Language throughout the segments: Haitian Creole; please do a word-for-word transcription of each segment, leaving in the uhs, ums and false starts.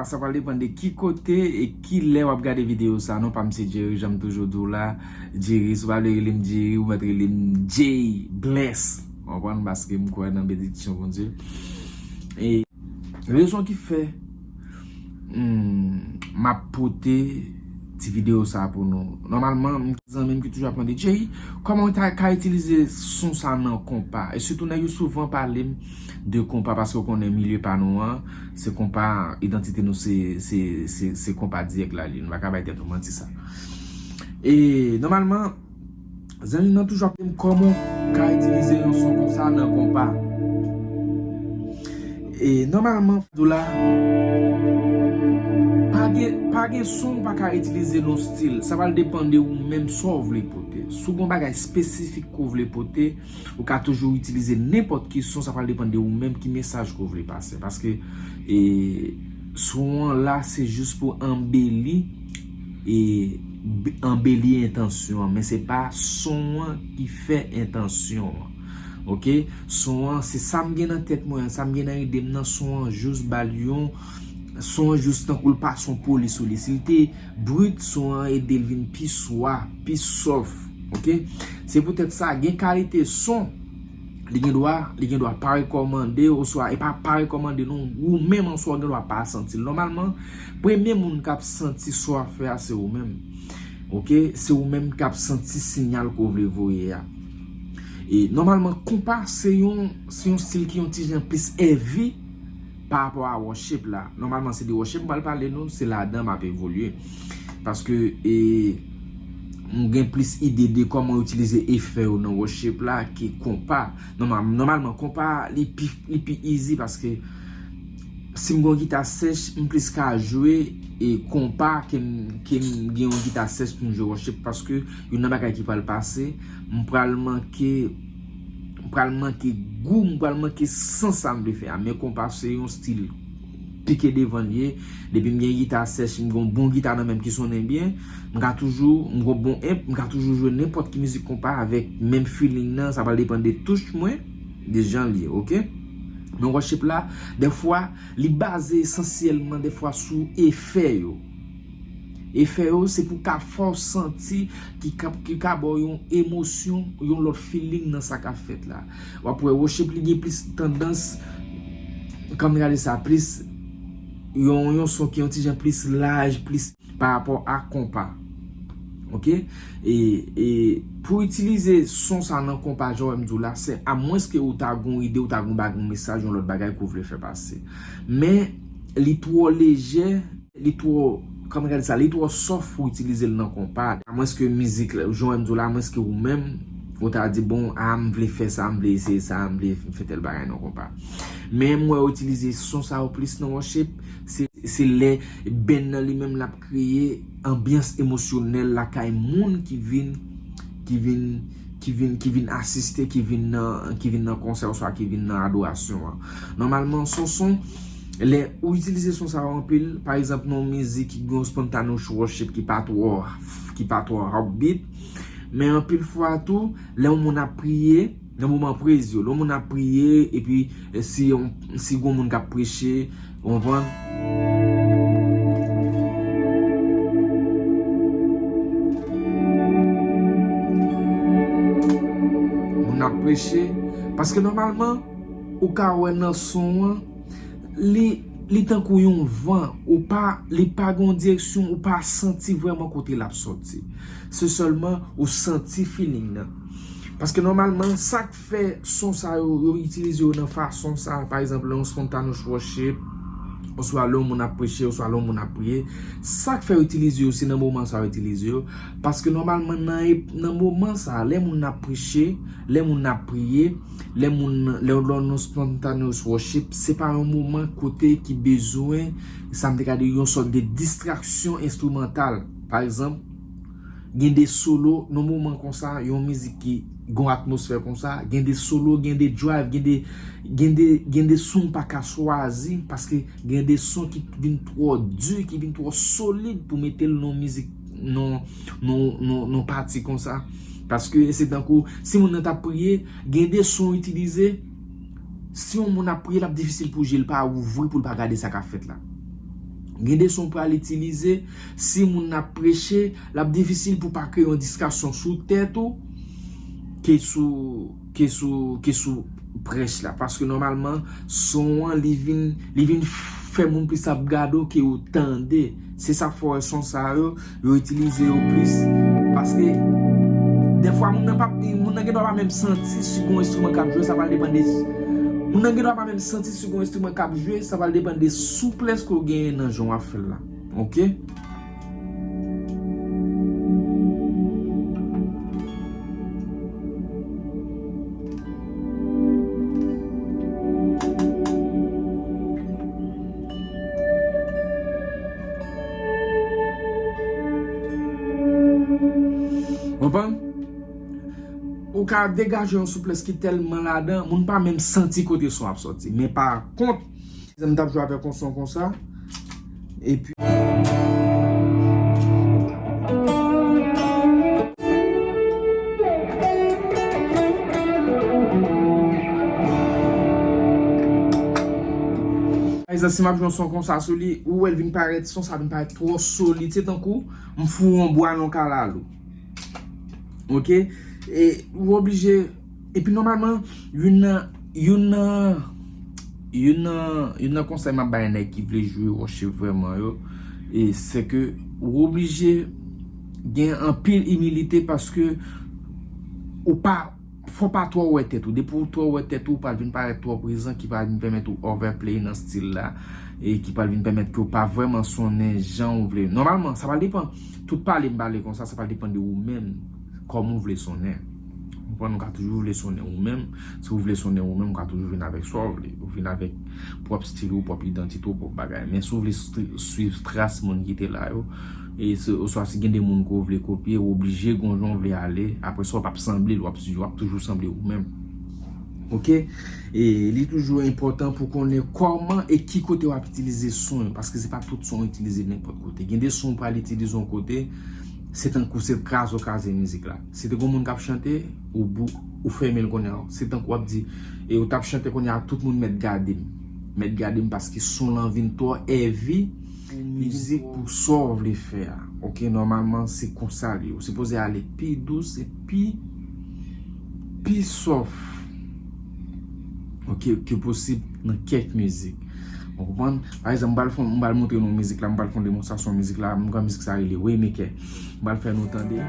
Sa pral depann de ki kote e ki lè w ap gade videyo sa. Non pa m se Jerry, jan m toujou di w la. Jerry, si w pa vle rele m Jerry, ou mèt rele m Jay Bless. W konprann? Paske m kwè nan benediksyon Bondye. E rezon ki fè hmm, m ap pote ti videyo sa pou nou. Nòmalman, m gen zanmi m ki toujou ap mande, Jay, kòman w ta ka itilize son sa nan konpa? E sitou nèg yo souvan pale m de konpa paske w konnen milye pa nou an, se konpa, idantite nou se, se, se, se konpa dirèk la li. Nou pa ka bay tèt nou manti sa. E nòmalman, zanmi m nan toujou ap di m kòman w ka itilize yon son konsa nan konpa. E nòmalman, Dola, pa gen, pa gen son w pa ka itilize nan stil. Sa pral depann de ou menm sa w vle pote. Si w gen yon bagay espesifik ke w vle pote, ou ka toujou itilize nenpòt ki son, sa pral depann de ou menm ki mesaj ke w vle pase. Paske e, son an la, se jis pou anbeli e, b- anbeli entansyon an, men se pa son an ki fè entansyon an. Oke? Son an, se sa m gen nan tèt mwen an, sa m gen nan ide m nan, son an jis ba l yon, son an jis tankou l pase yon poli sou li. Si l te brit, son an ede l vin pi swa, pi sòf. Oke? Se poutèt sa, gen kalite son, li gen dwa, li gen dwa pa rekòmande, oswa, e pa pa rekòmande non, ou menm an swa, ou gen dwa pa santi l. Nòmalman, premye moun k ap santi sa w ap fè a, se ou menm. Oke? Se ou menm k ap santi siyal ke w vle voye a. E nòmalman, konpa se yon, se yon stil ki yon ti jan plis heavy pa rapò a worship la. Nòmalman, se de worship m pral pale nou, se ladan m ap evolye. Paske e, m gen plis ide de kòman itilize efè yo nan worship la ke konpa. Nòmal, nòmalman, konpa, li pi, li pi easy paske si m gen yon gita sèch, m plis ka jwe e konpa ke m, ke m gen yon gita sèch pou m jwe worship paske youn nan bagay ki pral pase, m pral manke, m pral manke gou, m pral manke sans sa m vle fè a. Men konpa se yon stil pike devan l ye. Depi m gen gita sèch, m gen yon bon gita nan men m ki sonnen byen, m ka toujou, m gen bon amp, m ka toujou jwe nenpòt ki mizik konpa avèk menm feeling nan, sa pral depann de touch mwen, de jan l ye, oke? Men worship la, dèfwa, li baze esansyèlman dèfwa sou efè yo. Efè yo, se pou ka fè w santi ki ka, ki ka ba w yon emosyon, yon lòt feeling nan sa k ap fèt la. W ap wè worship li gen plis tandans, kòm gade sa, plis yon, yon son ki yon ti jan plis laj, plis pa rapò a konpa. Oke? E, e pou itilize son sa nan konpa, jan w wè m di w la, se amwens ke ou ta gen yon ide, ou ta gen yon bag, yon mesaj, yon lòt bagay ke w vle fè pase. Men, li twò lejè, li twò, kòman gade sa, li twò soft pou itilize l nan konpa. Amwens ke mizik la, jan w wè m di w la, amwens ke ou menm, ou ta di, bon, a, m vle fè sa, m vle eseye sa, m vle fè tèl bagay nan konpa. Men m wè yo itilize son sa yo plis nan worship, se, se lè band nan li menm l ap kreye anbyans emosyonèl lakay moun ki vin, ki vin, ki vin, ki vin asiste, ki vin nan, ki vin nan konsè oswa ki vin nan adorasyon an. Nòmalman, son, son, lè ou itilize son sa yo anpil, pa egzanp, nan yon mizik ki gen yon spontaneous worship ki pa twò, ki pa twò upbeat, men anpil fwa tou, lè yon moun ap priye, nan moman prez yo, lè yon moun ap priye, epi eh, si yon, si gon moun k ap preche, ou konprann? Moun ap preche, paske nòmalman, ou ka wè nan son an, li, li tankou yon van, ou pa, li pa gen yon direksyon, ou pa santi vrèman kote l ap sòti. Se sèlman ou santi feeling nan. Paske nòmalman, sa k fè son sa yo, yo itilize yo nan fason sa, pa egzanp, lè yon spontaneous worship, oswa lè yon moun ap preche, oswa lè yon moun ap priye, sa k fè yo itilize yo, se nan moman sa yo itilize yo. Paske nòmalman, nan, nan moman sa, lè moun ap preche, lè moun ap priye, lè moun, lè, lè yon spontaneous worship, se pa yon moman kote ki bezwen, sa m te ka di, yon sòt de distraksyon enstrimantal. Pa egzanp, gen de solo, nan moman konsa, yon mizik ki gon atmosfè konsa, gen de solo, gen de drive, gen de, gen de, gen de son m pa ka chwazi, paske gen de son ki vin twò di, ki vin twò solid pou mete l nan mizik, nan, nan, nan, nan pati konsa. Paske se tankou, si moun nan t ap priye, gen de son itilize, si yon moun ap priye, l ap difisil pou je l pa ouvri, pou l pa gade sa k ap fèt la. Gen de son w pral itilize, si moun nan ap preche, l ap difisil pou w pa kreye yon distraksyon sou tèt ou ke sou, ke sou, ke sou prèch la. Paske nòmalman, son an, li vin, li vin fè moun plis ap gade w ke yo tande. Se sa k fè w wè son sa yo, yo itilize yo plis. Paske, dèfwa, moun nan p ap, moun nan gen dwa pa menm santi si gon enstriman k ap jwe, sa pral depann de, moun nan gen dwa pa menm santi si gon enstriman k ap jwe, sa pral depann de souplès ke w genyen nan jan w ap fè l la. Ok? Konprann? Ou ka degaje yon souplès ki tèlman ladan, moun pa menm santi kote son ap sòti. Men pa kont, si m t ap jwe avèk yon son konsa, epi pa egzanp, si m ap jwe yon son konsa sou li, ou wè l vin parèt, son sa vin parèt twò solid. Se tankou m foure yon bwa nan yon kalalou. Ok? E ou oblije, epi nòmalman, youn nan, youn nan, youn nan, youn nan konsèy m ap bay nèg ki vle jwe wòche vrèman yo, e se ke ou oblije gen anpil imilite paske ou pa, fò w pa twò wè tèt ou. Depi w twò wè tèt ou, ou pral vin parèt twò prezan, ki pral vin pèmèt ou overplay nan stil la, e ki pral vin pèmèt ke w pa vrèman sonnen jan w vle. Nòmalman, sa pral depann. Tout pale m pale konsa, sa pral depann de ou menm, kòman w vle sonnen. Ou konprann, ou ka toujou vle sonnen ou menm. Si w vle sonnen ou menm, ou ka toujou vin avèk sa w vle. Ou vin avèk pwòp stil ou, pwòp idantite w, pwòp bagay. Men si w vle stri-, swiv tras moun ki te la yo, e se, oswa si gen de moun ke w vle kopye, ou oblije gon jan w vle ale. Apre sa, w p ap sanble l, w ap, w ap toujou sanble ou menm. Ok? E li toujou enpòtan pou konnen kòman e ki kote w ap itilize son yo, paske se pa tout son w itilize nenpòt kote. Gen de son w pral itilize yon kote, se tankou se kraze w kraze mizik la. Si te gon moun k ap chante, ou bou-, ou fèmen l kounye a. Se tankou w ap di, e ou t ap chante kounye a, tout moun mèt gade m. Mèt gade m paske son lan vin twò heavy pou mizik, pou sa w vle fè a. Ok, nòmalman, se konsa li ye. Ou sipoze ale pi dous e pi, pi soft. Ok, ke posib nan kèk mizik. Ou konprann? Pa egzanp, m pral fè, m pral montre nou mizik la, m pral fè yon demonstrasyon mizik la, m pran mizik sa rele Waymaker. M pral fè nou tande.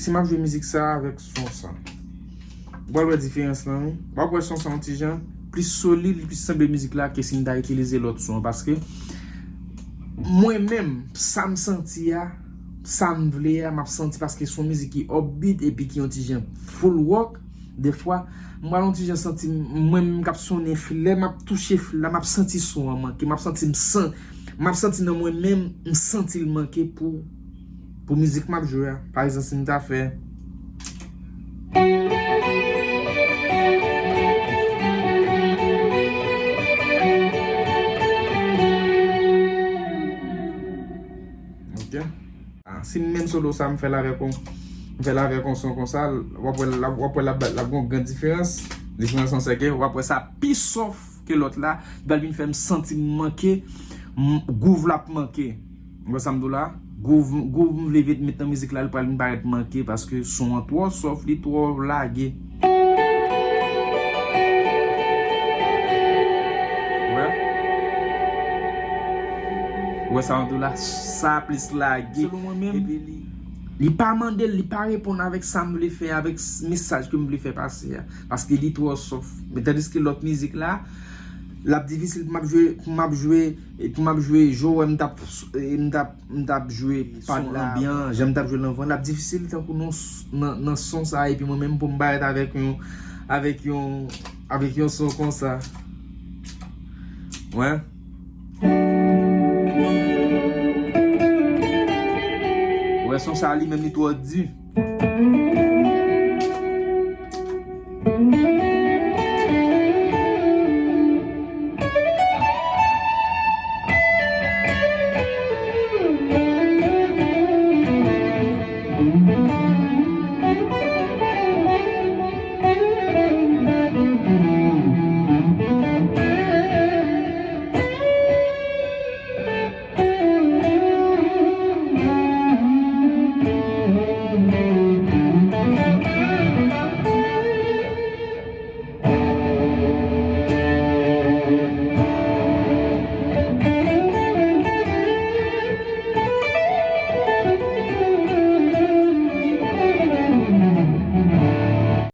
Si m ap jwe mizik sa avèk son sa, w pral wè diferans lan, wi. W ap wè son sa yon ti jan plis solid, li plis sanble mizik la ke si m ta itilize lòt son an, paske mwen menm, sa m santi a, sa m vle a, m ap santi paske se yon mizik ki upbeat epi ki yon ti jan full rock. Defwa, m pral yon ti jan santi m, mwen menm k ap sonnen fil, lè m ap touche fil la, m ap santi son an manke, m ap santi m san, m ap santi nan mwen menm, m santi l manke pou, pou mizik m ap jwe a. Pa egzanp, si m ta fè. Ok. Ah, si m menm solo sa m fè l avèk yon, m fè l avèk yon son konsa, w ap wè l, w ap wè l ap, l ap gen yon gran diferans. Diferans lan se ke w ap wè sa pi soft ke lòt la, li pral vin fè m santi m manke, m, gwouv la ap manke. Ou wè sa m di w la? Gwouv, gwouv m vle met, met nan mizik la, li pral vin parèt manke paske son an twò soft, li twò lage. Ou wè? Ou wè sa m di w la? Sa plis lage. Selon mwen menm, epi li, li pa mande l, li pa reponn avèk sa m vle fè, avèk s-, mesaj ke m vle fè pase a. Paske li twò soft. Men tandiske lòt mizik la, l ap difisil pou m ap jwe, pou m ap jwe, pou m ap jwe jan w wè m t ap, m t ap, m t ap jwe pad la, anbyan, jan m t ap jwe l anvan, l ap difisil tankou nan s-, nan, nan son sa, epi mwen menm pou m parèt avèk yon, avèk yon, avèk yon son konsa. Wè. Wè, son sa li menm li twò di.